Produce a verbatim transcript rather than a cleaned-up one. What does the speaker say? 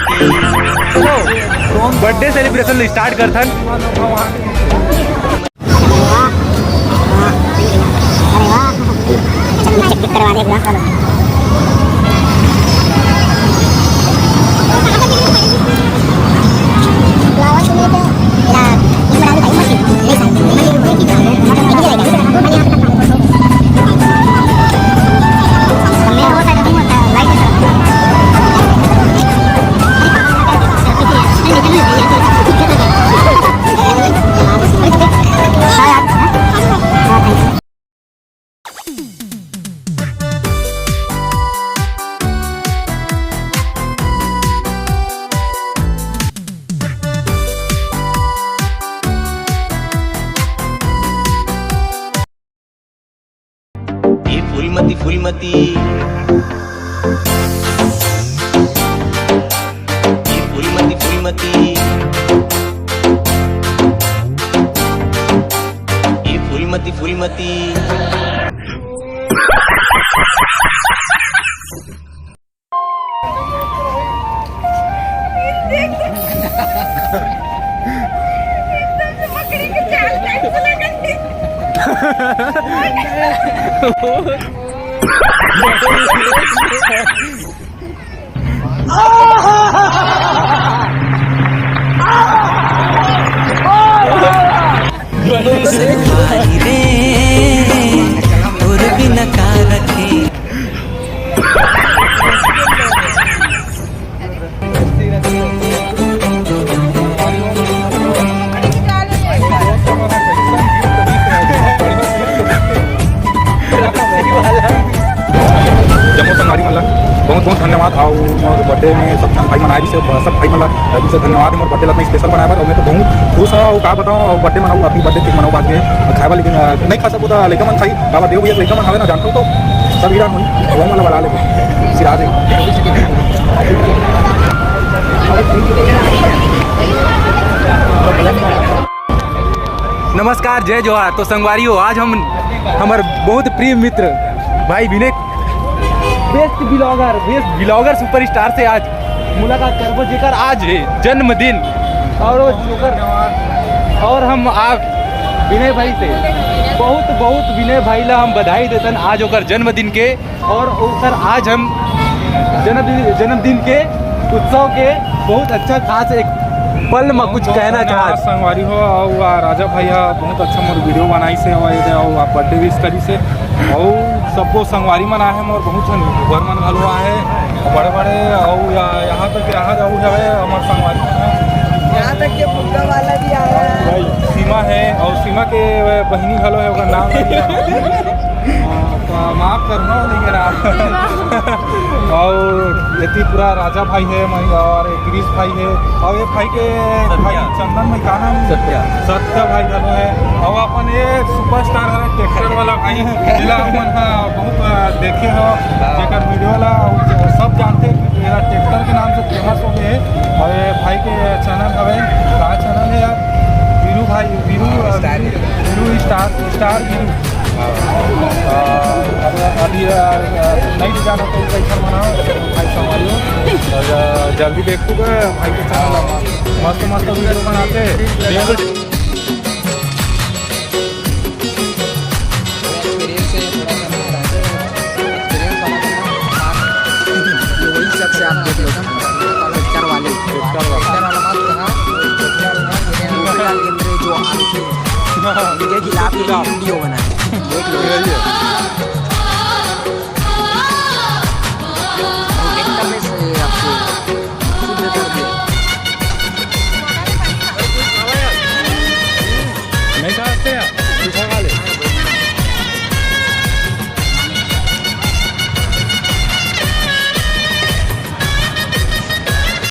चलो, birthday celebration start करथन। ए फूलमती, फूलमती, ए फूलमती, फूलमती, ए फूलमती, फूलमती। जम्मो संगवारी मन ला बहुत बहुत धन्यवाद। और मोर बर्थडे में सब झन भाई मन आए रहिसे, सब भाई मन ला दिल से धन्यवाद मोर बर्थडे ला इतना स्पेशल बनाए बर। और मैं तो बहुत खुश हूँ। और का बताऊँ, और बर्थडे मनाऊँ, अपनी बर्थडे केक मनाऊँ बाद में खाए वाला, लेकिन अ, नहीं खा सकूँ तो लइका मन खाई, बाबा देव भैया लइका मन हवे ना, जानथो तो सब हीरा होई, वो मन ला बड़ा ले सिराज है। नमस्कार, जय जोहार। तो संगवारी हो, आज हम हमर बहुत प्रिय मित्र भाई Vinay, best blogger, best blogger superstar से आज मुलाकात करबो, जेकर आज है जन्मदिन। और वो जोकर, और हम आप विनय भाई से बहुत बहुत विनय भाई ला हम बधाई देतन आज ओकर जन्मदिन के। और ओकर आज हम जन्मदिन, जन्मदिन के उत्सव के बहुत अच्छा खास एक पल में कुछ बहुत कहना धन्यवाद चाहत। संगवारी हो, और आ राजा भैया बहुत अच्छा मोर वीडियो बनाई से, और ये, और आप बर्थडे विश करी से, और सबको संगवारी मन आहे, मोर बहुत झन यूट्यूबर मन घलो आहे, बड़े बड़े, और या-, यहाँ तक यहाँ जाऊ हवे हमार संगवारी मन। यहाँ तक के फुग्गा वाला भी आया है। सीमा है, और सीमा के बहिनी घलो है, ओकर नाम नहीं है। हाँ, तो माफ करना, नहीं करा। और ये पूरा राजा भाई है, मैं, और ये क्रिस भाई है, और ये भाई के भाई सत्या। चंदन भाई का नाम? सत्या। सत्या भाई घलो है। और अपन ये सुपरस्टार है, ट्रैक्टर वाला भाई, जिला अपन, हाँ, बहुत, आ, देखे हो, हाँ। जेकर वीडियो ला, और सब जानते हैं, मेरा ट्रैक्टर के नाम से फेमस हो गए। और ये भाई के चैनल हवे, का चैनल है यार? वीरू भाई, वीरू, हाँ, star Veeru, Veeru. Veeru star, star Veeru. हाँ। आ, अब अभी, आ, आ, नहीं जाना तो कैसा बनाओ, भाई संभालियो। और, आ, जल्दी देखूंगा भाई के चैनल, मस्त मस्त वीडियो बनाते हैं। एक्सपीरियंस है, थोड़ा सा नया रहता है। एक्सपीरियंस वाला था। ये वही शख्स है, आप देख लो, ट्रैक्टर वाले। ट्रैक्टर वाला। ट्रैक्टर वाला बात कहा, गोपीलाल केंद्रे जो आके उनके खिलाफ एक वीडियो बनाए। देख लो। यही है।